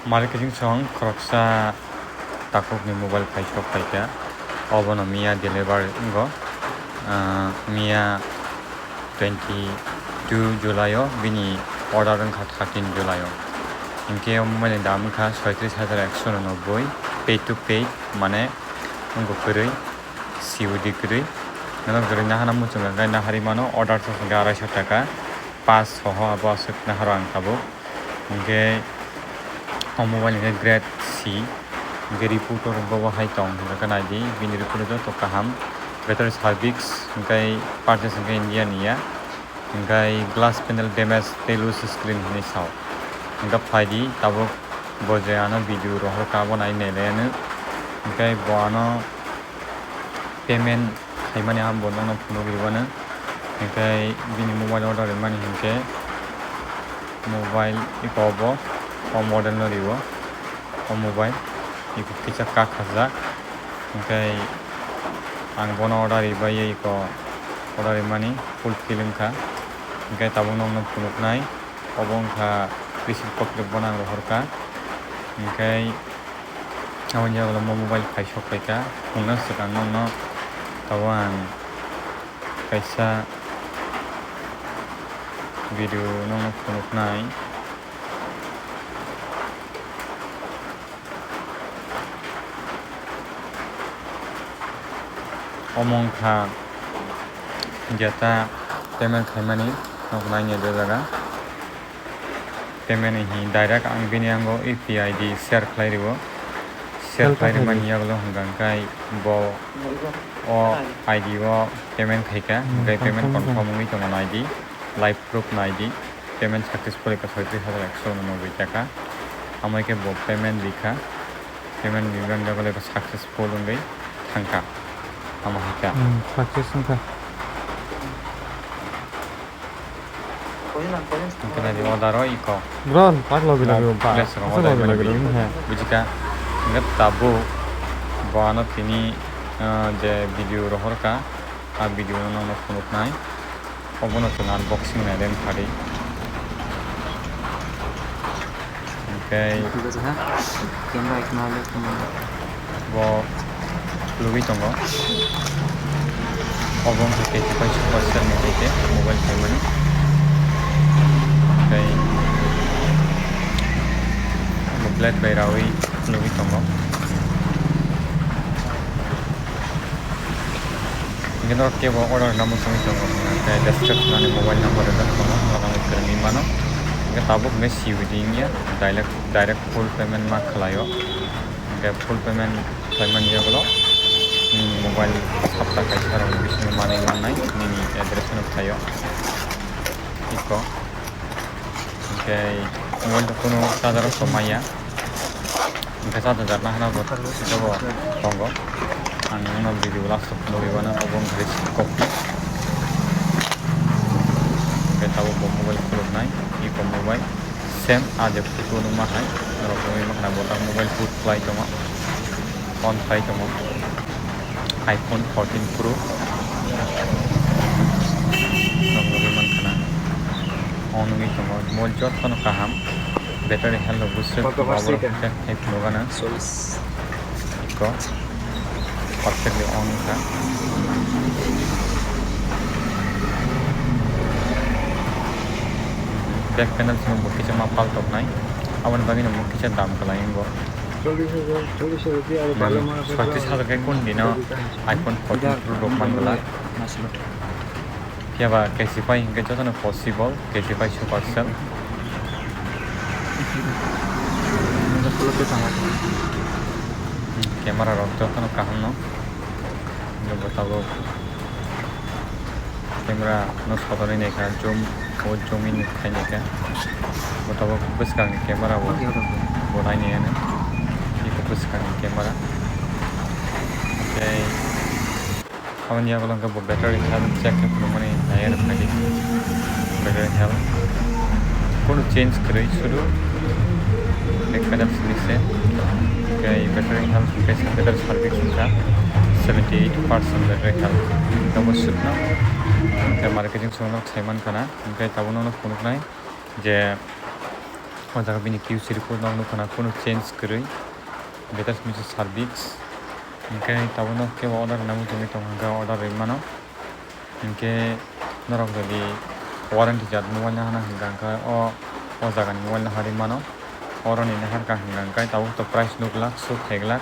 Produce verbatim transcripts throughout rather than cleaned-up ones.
Malik Kiching song khoroksa takhukni mobile phaisok phaikha, obono miya deliver wngo, ah, miya twenty two July o, bini order wngkha thirteen July o. Hinkhe o mobile ni dam wngkha soitris hajar ekso nobboi, paid to paid, mane wngkha kwrwi, C O D kwrwi. Nono kwrwi nahana muchungo, hwnkhe naharwi mano, order se hwnkhe arai so taka, pass soho abo aswk naharo ang tabuk. Hinkhe o mobile hinkhe grade C, hinkhe report o bo hai tong, hinkhe naidi, bini report o joto kaham, battery service, hinkhe purchase hinkhe India ni ya, hinkhe glass panel damage tei loose screen hinwi sao. Hinkhe phaidi tabuk bo je ano video rohorkha, abo nai nailaianw, hinkhe bo ano payment khaimani ang bo nono phunuk rwmano, hinkhe bini mobile order rwmani hinkhe mobile iko bo o model no rwo, o mobile iko kisa kak khajak, hinkhe ang bono order rwbai iko order rwmani fulfill wngkha, hinkhe tabuk nokno phunuknai obo wngkha receipt copy rok bono ang rohorkha, hinkhe. Aboni yagulo mo mobile phaisok phaikha, phunukna swkang nokno tabuk ang kaisa video nokno phunuknai. Omo wngkha jeta payment khaimani, nokno nai naidi o jaga. Payment ni hi direct ang bini yango U P I I D share khlai rwo. Share khlai rwmani yagulo hwnkha hwnkhe bo o I D o payment khaikha, hwnkhe payment confirm wngwi tongo, naidi, live proof naidi, payment successful wngkha soitris hajar ekso unonoboi taka. Amo khe bo payment rikha, payment rwmani yagulo successful wngwi thangkha, amo hai kha. Hmm, success wngkha. Hwnkhe nai di order o iko. Bro, tak logi logi ba. Place rok order mani bujikha. Hwnkhe tabuk bo ano tini, ah, je video rohorkha, a video no nokno phunuknai. Obono chwng unboxing nai reng phari. Tei bo lugui tongo. Obo wngkha K G pai super cell ni hai khe mobile khaimani. Tei bo blade bai raui lugui tongo. Hingke norok kebo order rwna muchungwi tongo, hingke description ani mobile number rijak tongo, norok ang kwrwngwi mano. Hingke tabuk hingke C O D wngya, direct, direct full payment ma khlaio. Hingke full payment khlaimani yagulo nini mobile sapta kaisa rokni bisingo manwi mannai, nini address no phaio. Iko. Hingke mobile rok kunu charger rok maya. Hingke charger nahana bo tongo. Ang nokno video last o phunugwi mano, obo wngkha receipt copy. Hingke tabuk bo mobile khuluknai, Vivo mobile. Same a je photo nukma hai, norok nugwi mankha na bo tak mobile boot khlai tongo, on khlai tongo. iPhone fourteen Pro. Norok nugwi mankha na. O nugwi tongo. Mobile jotono kaham. Battery health rok bwswk. Oborok hwnkhe hai phunukgana. Eko. Perfectly on wngkha. Back panel simo bo kisa ma paltoknai. Aboni bagwi no bo kisa dam kwlai wngo. Mane, soitris hajar khe kun dino iPhone fourteen Pro rok man glak. Phiya ba K C pai hingke jotono possible, K C pai super cell. Camera rok jotono kaham no. Bo tabuk. Camera no sodorwi naikha, zoom o zoom in khainai kha. Bo tabuk bwskangni camera bo, bo nainai ano. Iko bwskangni camera. Tei aboni yagulo hwnkhe bo battery health check khe phunukmani naiya rwkha di. Battery health. Kunu change kwrwi, sudu back panel simi se. Tei battery health hwnkhe battery service wngkha seventy eight percent battery health. Tamo sukno. Tei marketing songno sai mankha na. Hwnkhe tabukno phunuknai je O jaga bini Q C report no nukha na, kunu change kwrwi, better simi se service. Hinkhe tabukno kebo order rwna muchungwi tongkha, hinkhe order rwi mano. Hinkhe norok jodi warranty jat mobile nahana hinkha, hinkhe o, o jagani mobile naharwi mano. Oroni naharkha hinkha, hinkhe tabuk to price nuklak, su khaiglak,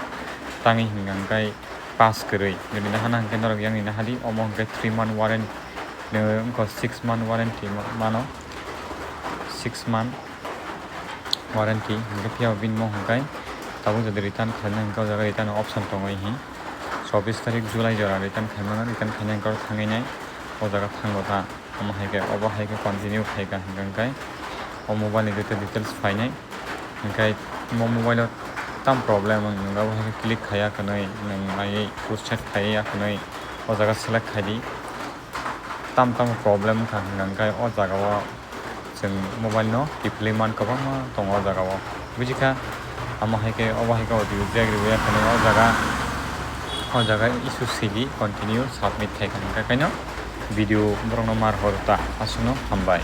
tangwi hinkha, hinkhe pass kwrwi. Jodi nahana hinkhe norok yakni nahadi, omo hinkhe three month warranty, wngkha six month warranty ma-, mano, six month warranty. Hinkhe phiya bini mo hinkhe tabuk jodi return khlaina hinkhe o jaga return option tongo hi. Chobbish tarik July jora return khaimano, return khaina hinkhe oro thangwi nai o jaga thango ta. Omo hai khe, obo hai khe continue khai kha hinkhe, hinkhe o mobile ni joto details phainai. Hinkhe mo mobile o tam problem wng, nwng abo hai khe click khaiya hwnwi, nwng naiwi proceed khaiya hwnwi o jaga select khai di. Tam tam problem wngkha hinkhe, hinkhe o jaga o chwng mobile no kiphilwi man kwbangma tongo o jaga o. Bujikha, amo hai khe, obo hai khe audio jack rwya hwnwi o jaga, o jaga issue sidi continue submit khai kha hinkhe, kaino video borokno mar hor ta, aswkno hambai.